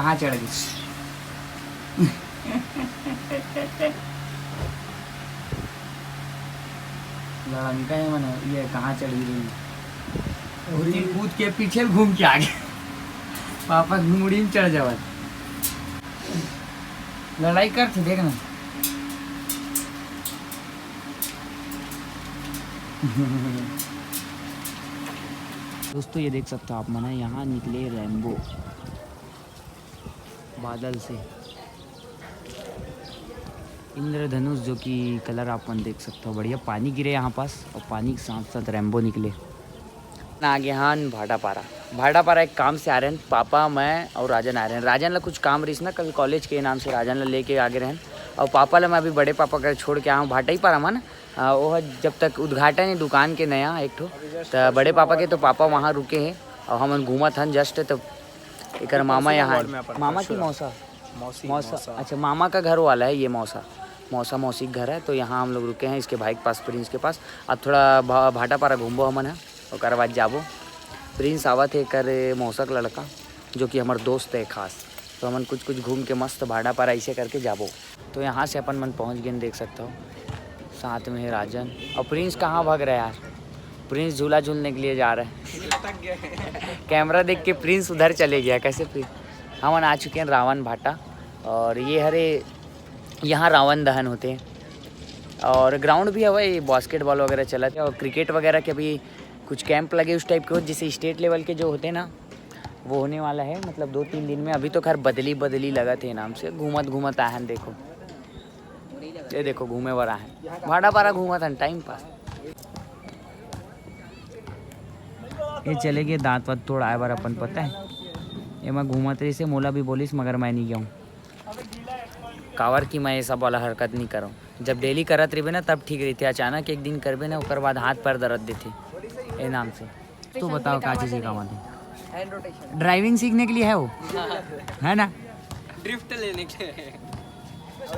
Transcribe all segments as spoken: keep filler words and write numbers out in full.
कहाँ चढ़ गई? लड़नका है मने, ये कहाँ चढ़ गई? और ये कूद के पीछे घूम के आ गए। वापस मुड़ी में चढ़ जावत। लड़ाई करथे, देख ना। दोस्तों, ये देख सकते हो आप मन, यहाँ निकले रेनबो बादल से, इंद्रधनुष, जो कि कलर आप मन देख सकते हो। बढ़िया पानी गिरे यहाँ पास, और पानी के साथ साथ रेनबो निकले। आगे हन भाटापारा। भाटापारा एक काम से आ रहे हैं पापा, मैं और राजन आ रहे हैं। राजन ला कुछ काम रहीस ना, कल कॉलेज के नाम से राजन ला लेके आगे रहन, और पापा ला मैं अभी बड़े पापा घर छोड़ के आया हूँ भाटापारा में ना। आ, वो ह जब तक उद्घाटन है दुकान के नया एक ठो, त बड़े पापा के, तो पापा वहाँ रुके हैं और हमन घूमत हन जस्ट। तो एकर मामा यहाँ है। मामा की मौसा? मौसी, मौसा, मौसा। अच्छा, मामा का घर वाला है ये मौसा। मौसा मौसी का घर है, तो यहाँ हम लोग रुके हैं इसके भाई के पास, प्रिंस के पास। अब थोड़ा भा-, भाटापारा घूमबो हमन ह, ओकर बाद जाबो। प्रिंस आवत है एकर मौसा के लड़का, जो कि हमर दोस्त है खास, तो हमन कुछ कुछ घूम के मस्त भाटापारा ऐसे करके जाबो। तो यहाँ से अपन मन पहुँच गए, देख सकता हो, साथ में है राजन। और प्रिंस कहाँ भाग रहा है यार? प्रिंस झूला झूलने के लिए जा रहा है। कैमरा देख के प्रिंस उधर चले गया। कैसे प्रिंस? हमन आ चुके हैं रावण भाटा, और ये हरे, यहाँ रावण दहन होते हैं, और ग्राउंड भी हवे, ये बास्केटबॉल वगैरह चलत है, और क्रिकेट वगैरह के भी कुछ कैंप लगे उस टाइप के हो, जैसे स्टेट लेवल के जो होते हैं ना, वो होने वाला है, मतलब दो तीन दिन में। अभी तो खैर बदली बदली लगत है नाम से, घूमत घूमत आए हैं। देखो, ये देखो, घूमे बर आए हैं, भाटापारा घूमत हन, टाइम पास। ये चले गए दांत वात तोड़ाए बर अपन, पता है, एमा घूमत रहिसे, मोला भी बोलिस, मगर मैं नहीं गया हूँ, काबर कि मैं ये सब वाला हरकत नहीं करूँ। जब डेली करत रहिबे ना, तब ठीक रहिथे, अचानक एक दिन करबे ना, ओकर बाद हाथ पैर दर्द देथे ए नाम से। तो बताओ, का चीज़ का बात है? Hand rotation. ड्राइविंग सीखने के लिए है वो, है ना? ड्रिफ्ट लेने के लिए।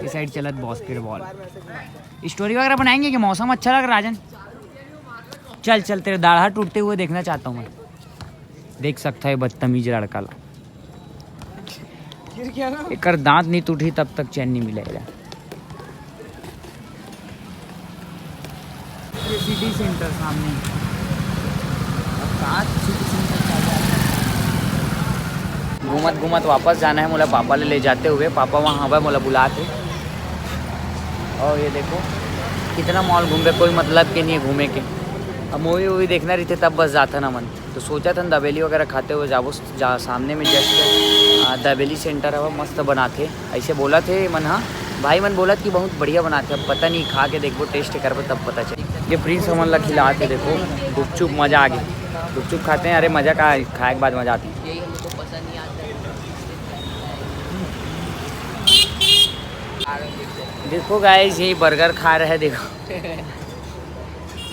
इस साइड चलत बास्केटबॉल। स्टोरी वगैरह बनाएंगे कि मौसम अच्छा लग रहा है, राजन? चल चल, तेरे दाढ़ा टूटते हुए देखना चाहता हूँ मैं। देख सकता है बदतमीज लड़का ला। गिर गया ना। एकर दांत नहीं टूटी तब तक चैन नहीं मिलेगा। ये सिटी सेंटर सामने। अब साथ सिटी सेंटर चल रहा है। घूमत घूमत वापस जाना है मोला, पापा ले, ले जाते हुए। पापा वहाँ हवा मोला बुलाते। और ये देखो, कितना मॉल घूमबे, कोई मतलब के नहीं है घूमे के। अब मूवी वूवी देखना रहिथे तब बस जाता ना मन। तो सोचा था दाबेली वगैरह खाते हुए जाबो, जा सामने में जस्ट दाबेली सेंटर हवा, मस्त बनाथे, ऐसे बोला थे मन हा। भाई मन बोलत कि बहुत बढ़िया बनाथे। अब पता नहीं, खा के देखबो, टेस्ट करबो, तब पता चले। ये प्रिंस हमन ला खिलात हे, देखो गुपचुप, मजा आ गई। गुपचुप खाते हैं, अरे मजा का, खाए के बाद मजा आती है। देखो गाइस, यही बर्गर खा रहे हैं, देखो।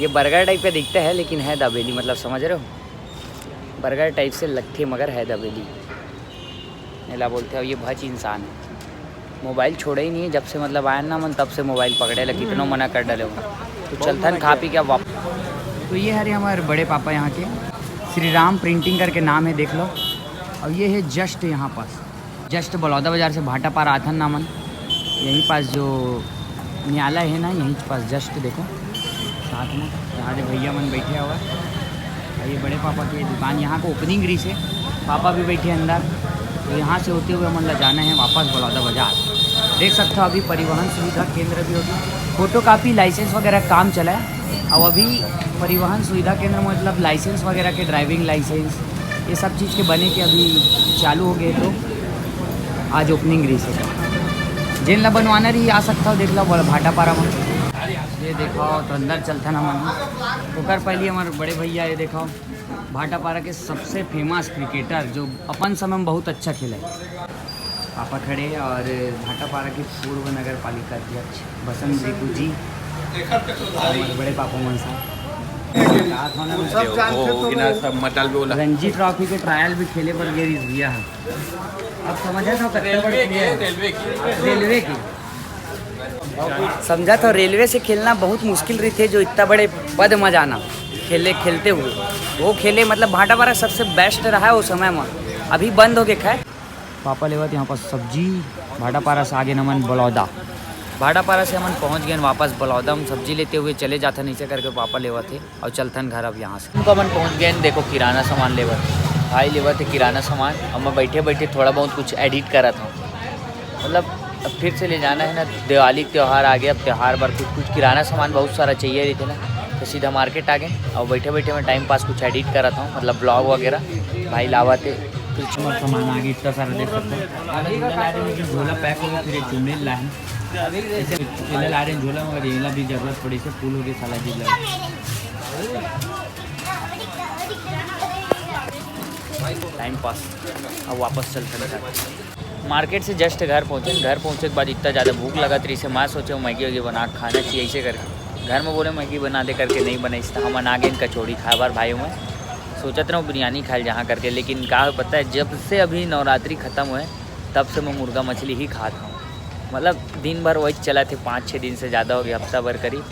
ये बर्गर टाइप का दिखता है, लेकिन है दाबेली, मतलब समझ रहे हो, बर्गर टाइप से लगथे मगर है दाबेली। एला बोलथे, अब ये भच इंसान है, मोबाइल छोड़े ही नहीं है जब से, मतलब आया ना मन, तब से मोबाइल पकड़े ले, कितनो मना कर डाले हो। तो चलथन खा पी के अब वापस। तो ये हरे हमारे बड़े पापा यहाँ के, श्री राम प्रिंटिंग करके नाम है, देख लो। और ये है जस्ट यहाँ पास, जस्ट बलौदा बाजार से भाटापारा आथन ना मन, यहीं पास जो न्यायालय है ना, यहीं पास जस्ट देखो साथ में, यहाँ जो भैया मन बैठे हुआ है, और ये बड़े पापा की दुकान, यहाँ को ओपनिंग रही से, पापा भी बैठे अंदर। तो यहाँ से होते हुए हमन ला जाना है वापस बलौदा बाजार। देख सकते हो अभी परिवहन सुविधा केंद्र भी होगी, फोटो कॉपी लाइसेंस वगैरह काम चला है। अब अभी परिवहन सुविधा केंद्र मतलब लाइसेंस वगैरह के, ड्राइविंग लाइसेंस, ये सब चीज़ के बने के अभी चालू हो गए। तो आज ओपनिंग रही से, जेन ला बनवाना रही आ सकता हो, देख लो बड़ा भाटापारा में। ये देखो तो अंदर चलता ना मन, ओकर पहले हमारे बड़े भैया, ये देखो भाटापारा के सबसे फेमस क्रिकेटर जो अपन समय में बहुत अच्छा खेला है, पापा खड़े और भाटापारा के पूर्व नगर पालिका अध्यक्ष बसंत रिकू जी, हमारे बड़े पापा मन सा। सब मटल भी बोला। रणजी ट्रॉफी के ट्रायल भी खेले बर गे रहिस भैया ह। अब समझा था कत्ते बड़ रेलवे की, player। रेलवे की। रेलवे की। समझा था, रेलवे से खेलना बहुत मुश्किल रहिथे, जो इतना बड़े पद में जाना, खेले, खेलते हुए। वो खेले, मतलब, भाटापारा सबसे बेस्ट रहा है वो समय में, अभी बंद हो गया खैर। पापा लेवत यहाँ पर सब्जी। भाटापारा से आगे हमन बलौदा। भाटापारा से हमन पहुँच गए वापस बलौदा। हम सब्जी लेते हुए चले जाथन, ऐसे करके पापा लेवत हे और चलथन घर अब यहाँ से। हमन पहुँच गए, देखो किराना सामान लेवत, भाई लेवत हे किराना सामान। अब मैं बैठे बैठे थोड़ा बहुत कुछ एडिट करत हूँ, मतलब अब फिर से ले जाना है ना, दिवाली के त्यौहार आ गया, अब त्यौहार बर कुछ कुछ किराना सामान बहुत सारा चाहिए रहिथे ना, तो सीधा मार्केट आ गए और बैठे बैठे मैं टाइम पास कुछ एडिट करत हूँ, मतलब ब्लॉग वगैरह। भाई लावत हे कुछ हमर सामान आ गया, इतना सारा देख सकते हो। आधा झोला ला रहे हैं, झोला पैक हो गया, फिर एक चुन्नी ला है, ऐसे ला रहे हैं झोला, मगर ये ला भी जरूरत पड़ी से फुल हो गई साला जी लगा। Time pass. अब वापस चलते हैं घर। मार्केट से जस्ट घर पहुँचे। घर पहुँचे के बाद इतना ज़्यादा भूख लगत रही से मैं सोचे मैगी वैगी बना के खाना चाहिए, ऐसे करके घर में बोले मैगी बना दे करके नहीं बनाई, तो हमन आ गए कचौड़ी खाए बार भाई। मैं सोचत रहूँ बिरयानी खाए जहाँ करके, लेकिन का हो पता है, जब से अभी नवरात्रि खत्म हुए तब से मैं मुर्गा मछली ही खात हूँ। मतलब दिन भर वही चला थे, पाँच छः दिन से ज़्यादा हो गया, हफ्ता भर करीब।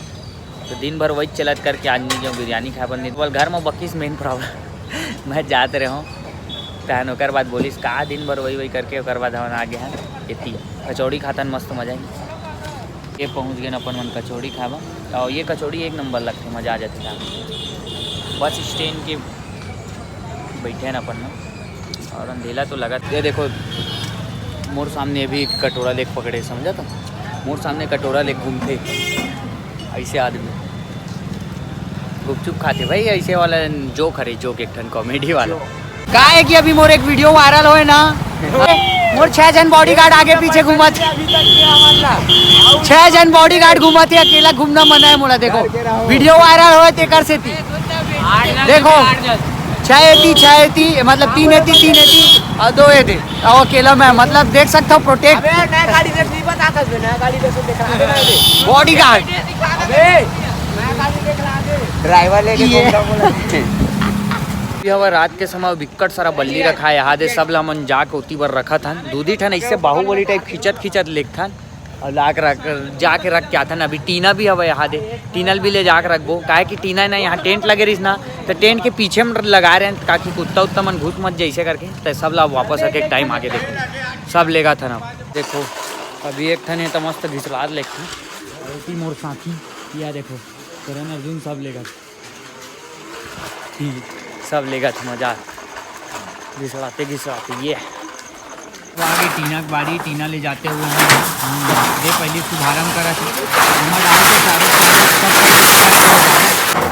तो दिन भर वही चलत करके आज नहीं जो बिरयानी खाए बर नहीं, बोल घर में बकिस मेन प्रॉब्लम। मैं जात रहे हूँ तहन ओकर बाद बोलिस का दिन भर वही वही करके, ओकर बाद हमन आ गए हैं एती कचौड़ी खातन, मस्त मजा आई। ये पहुँच गए अपन मन कचौड़ी खाबा, और ये कचौड़ी एक नंबर लगते, मजा आ जाते खाए में। बस स्टैंड के बैठे हैं अपन मन, और अंधेला तो लगा। ये देखो मोर सामने अभी कटोरा लेके पकड़े, समझा तो मोर सामने कटोरा लेके घूमते ऐसे आदमी गुपचुप खाते भाई, ऐसे वाला जोक हरे, जोक एक ठन कॉमेडी वाला। का है कि अभी मोर एक वीडियो वायरल होए ना, मोर छह जन बॉडीगार्ड आगे पीछे घूमत, छह जन बॉडीगार्ड घूमत है, अकेला घूमना मना है मोला। देखो वीडियो वायरल होए तेकर सेती, देखो छह एती, छह एती, मतलब तीन एती, तीन एती और दो एती, और अकेला मैं, मतलब देख सकता हूँ प्रोटेक्ट। अबे नया गाड़ी देख, नहीं बता था, नया गाड़ी देख, देख रहा है। बॉडीगार्ड। अबे नया गाड़ी देख रहा है। ड्राइवर लेके ये घूमता बोला। ये हवा रात के समय बिक्कट सारा बल्ली रखा है यहाँ दे, सब ला मन जाके ओती बर रखत हन। दूधी ठन ऐसे बाहुबली टाइप खिंचत खिंचत लेखथन और लाके रख, जाके रख के आथन। अभी टीना भी हवा यहाँ दे, टीना ल भी ले जाके रखबो, काहे कि टीना ना यहाँ टेंट लगे रहिस ना, तो टेंट के पीछे में लगा रहे हैं, ताकि कुत्ता उत्ता मन घुस मत जैसे करके, तो सब ला वापस आके टाइम आके देखो, सब लेगा था ना। देखो अभी एक ठन है तो मस्त घिसलात लेखथन, और मोर साथी या देखो करण अर्जुन सब लेगा। सब लेगा था मजा, घिसड़ाते घिसड़ाते ये। अब आगे टीना के बारी, टीना ले जाते हुए हम, हम दे पहली शुभारंभ करा थी। हमर डाल के चारों तरफ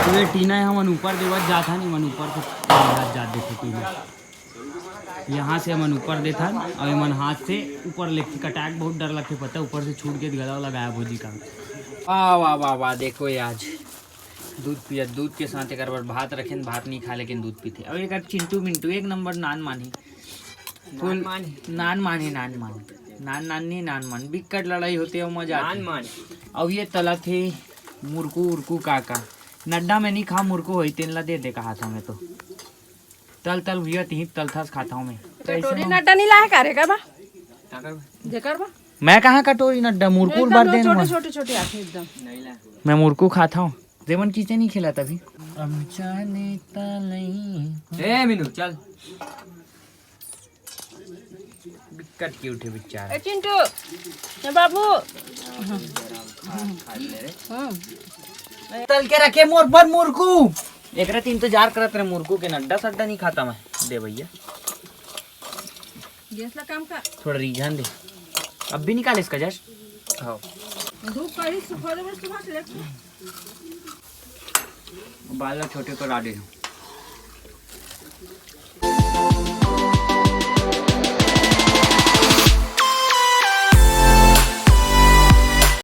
तो ये टीना है, हमन ऊपर देवत जात हन, हमन ऊपर से जात जात देखे टीना। यहाँ से हमन ऊपर देथन और हमन हाथ से ऊपर लेके कटाक बहुत डर लगथे, पता ऊपर से छूट के गला लगाया भौजी का। वाह वाह वाह वाह, देखो ये आज दूध पिया, दूध के साथ एकर बर भात रखेन, भात नहीं खा लेकिन दूध पीथे। और एकर चिंटू मिंटू एक नंबर नान मानी। फुल नान मानी, नान मानी, नान मानी। नान नान नहीं, नान मान। बिक्कट लड़ाई होते हो, मजा आते। नान मान। अब ये तला थे मुरकू उरकू का का। नड्डा में नहीं खा मुरकू होई, तेन ला दे दे कहा था मैं तो। तल तल भैया, तिही तल थस खाता हूँ मैं। कटोरी नड्डा नहीं लाया का रे का बा? जेकर बा। मैं कहाँ कटोरी नड्डा, मुरकुल एकदम बार दो देन छोटे, हुआ। छोटे, छोटे आथे एकदम। मैं मुरकू खाता हूँ। जेमन किसे नहीं खेला तभी। अमचा नेता नहीं। ए मीनू, चल। बिक्कट की उठे बिचारा। ए चिंटू, ए बाबू। हम्म। तल के रखे मोर पर मुरकू। एकरा तो इंतजार करत रहे मुरकू के, नड्डा सड्डा नहीं खाता मैं। दे भैया। गैस ला काम का? थोड़ा रीझन दे। अब भी निकाल इसका जस्ट। हाँ। धूप का ही सुखा दे, बस सुखा के रख। बाल ला छोटे करा दे।